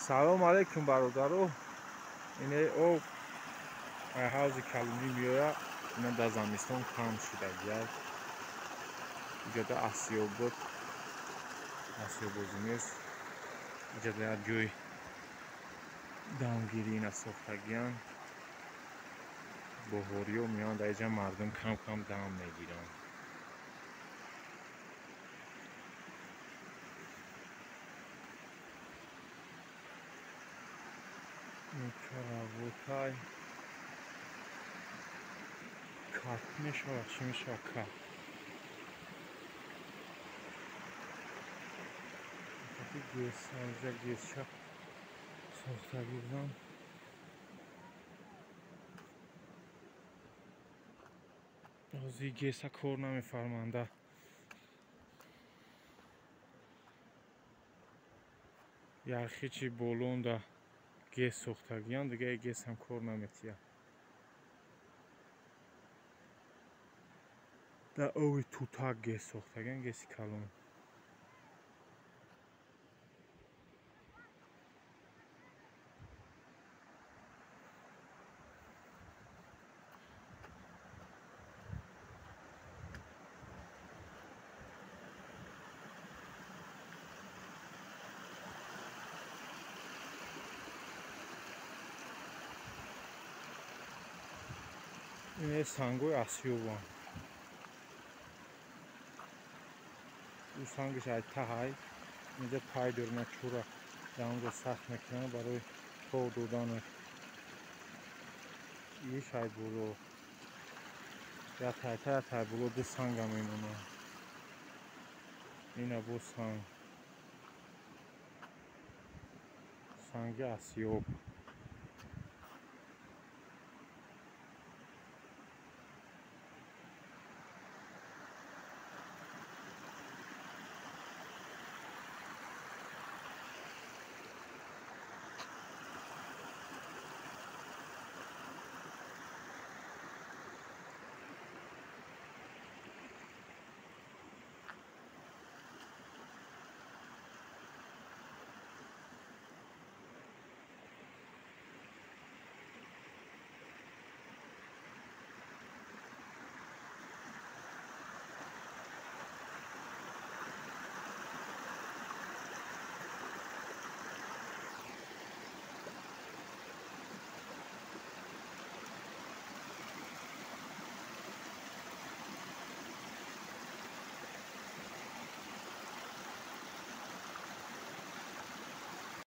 Салом алейкум бародаро. Ине об ҳавзи калонӣ меояд. Ина дар замистон кам шудагиай. Иҷода осиёб буд. Осиёбозӣ нест. Иҷода як ҷой дамгирӣ ина сохтагиянд. Баҳориё меоянд, дар иҷа мардум кам-кам дам мегиранд. Каравотай кат мешавад, чӣ мешавад кат? Гесанҷа гесча сохтагӣ буданд. Ҳозир геса кор намефарманда. Ярхичи болонда гес сохтагиянд, дига гес ҳам кор наметиҳад. Дар ови тутак гес сохтагиянд, геси калон. Ине сангои осиёбанд. Ӯ сангиш ай таҳай. Инҷа пай дорна чура дар онҷо сахт мекунанд барои тов доданаш. Иш ай боло. Я тайта, я тай боло ду санга мемонад. Ина бо санг. Санги осиёб.